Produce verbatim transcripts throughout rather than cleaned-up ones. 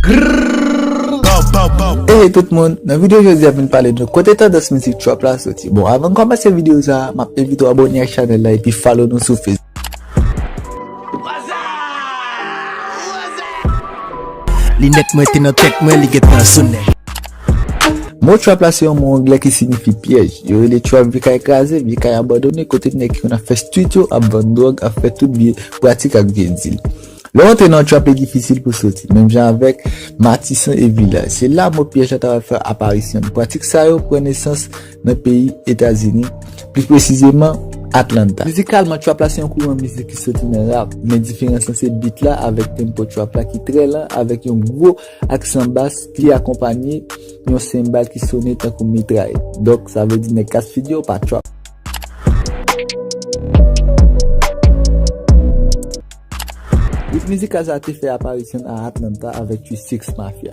Hey tout moun, nan videyo jodi a vin pale de kote tandans mizik trap la soti. Bon, avan n kòmanse videyo sa, m ap envite w abòne ak chanèl la epi follow nou sou Facebook. Linèt mwen te nan tèt mwen, li gentan sou nèt. Mo trap la se yon mo anglè ki siyifi pyèj. Yo rele trap vye kay kraze, vye kay abandone, kote nèg ki konn ap fè street yo ap vann dwòg, ap fè tout vye pratik ak vye dil. Lè w antre nan trap, li difisil pou soti, menm jan avèk Matisan e Vilaj. Se la mo pyèj la ta pral fè aparisyon l. Pratik sa yo pran nesans nan peyi Etazini, plis presizeman Atlanta. Mizikalman, trap la se yon kouran mizik ki soti nan rap, men diferans lan se beat la avèk tempo trap la ki trè lan avèk yon gwo aksan bas ki akonpanye yon senbal ki sone tankou mitrayèt. Donk, sa vle di nèg kas fidyo pa trap. Ritm mizikal sa te fè aparisyon a Atlanta avèk Three Six Mafia.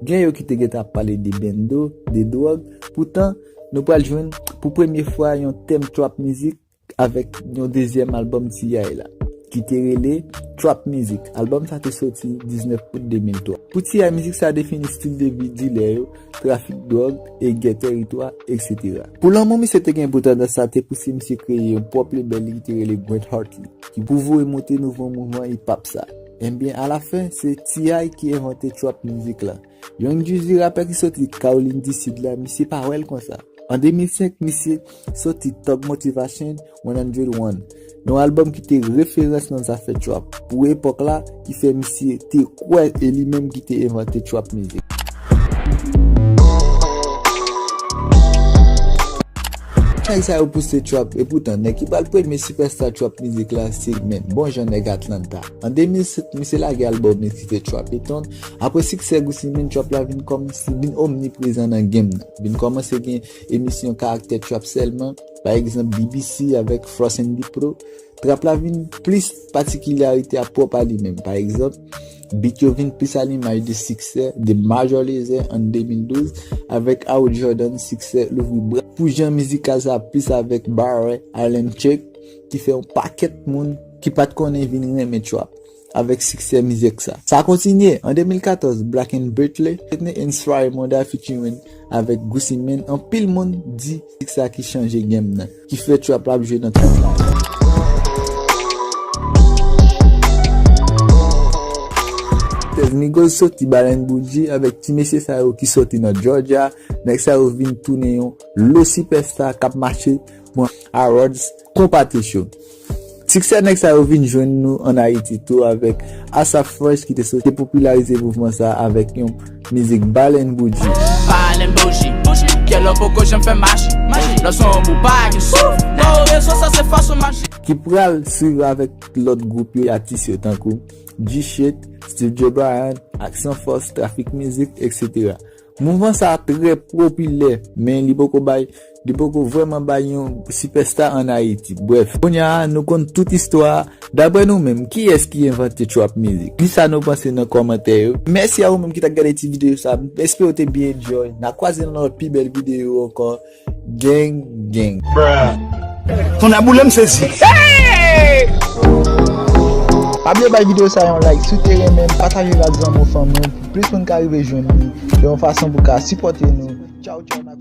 Gen yo ki te gentan ap pale de bendo, de dwòg, poutan nou pral jwenn pou premye fwa yon tèm trap mizik avèk yon dezyèm albòm T I la, ki te rele Trap Music. Albòm sa te soti diznèf out de mil twa. Pou T I, mizik sa defini stil de vi dilè yo, trafik dwòg, e gè tèritwa, et cetera. Pou lanmou misye te gen pou tandans sa te pouse misye kreye yon pwòp lebèl li ki te rele Grant Hartley, ki pou voye monte nouvo mouvman hip hop sa. Ebyen, alafen, se T I ki envante trap mizik la. Young Jeezy, rapè ki soti Kawolin di Sid la, misye pa wè l konsa. An de mil senk, misye soti Thug Motivation one hundred one, yon albòm ki te referans nan zafè trap pou epòk la, ki fè misye te kwè e li menm ki te envante trap mizik. Nèg sa yo pouse trap, e poutan nèg ki pral premye sipèsta trap mizik la se menm bon jan nèg Atlanta. An de mil sèt, misye lage albòm li ki se Trap It On. Apre siksè Gucci Mane, trap la vin kòmanse vin omniprezan nan game nan. Vin kòmanse gen emisyon karaktè trap sèlman, pa egzanp B B C avèk Floss and Diplo. Trap la vin plis patikilarite a pwòp a li menm. Pa egzanp, beat yo vin plis a limaj de siksè The Major Lazer an de mil douz avèk Awo Jordan, siksè Louvri Bra. Fizyon mizikal sa plis avèk Barre, Island Chuck, ki fè yon pakèt moun ki pa t konnen vin renmen trap avèk siksè mizik sa. Sa kontinye, an de mil katòz, Black and Bertley, Britney Inspire Monda featuring avèk Gucci Mane, anpil moun di mizik sa ki chanje game nan, ki fè trap la ap jwe nan tout la. Tèz Migos soti Balen Bougie avèk ti mesye sa yo ki soti nan Georgia, nèg sa yo vin tounen yon lo sipèsta k ap mache pran awards konpatriyòt yo. Siksè nèg sa yo vin jwenn nou an Ayiti tou avèk Asaph Fresh ki te soti te popilarize mouvman sa avèk yon mizik Balen Bougie. Balen Bougie, bougie, kè lò poko janm fè maji, maji. Lò se yon bout pa gen souf, nan rezo sa se fason maji. Ki pral swiv avèk lòt gwoup yo, atis yo tankou G-Shit, Steve Joe Bryan, Aksan Fòs, Traffic Music, et cetera. Mouvman sa a trè popilè, men li poko bay, li poko vrèman bay yon sipèsta an Ayiti. Brèf, kounye a nou konn tout istwa a. Daprè nou menm, kiyès ki envante trap mizik? Di sa nou panse nan kòmantè yo. Mèsi a ou menm ki t ap gade ti videyo sa. M espere w te byen enjoy. N a kwaze nan yon lòt pi bèl videyo ankò. Gang, gang. Ton a boule m sezi. Pa bliye bay videyo sa yon like si w te renmen l, pataje l ak zanmi w, fanmi w, pou plis moun ka rive jwenn li, yon fason pou ka sipòte nou. Tchaw, tchaw, n ap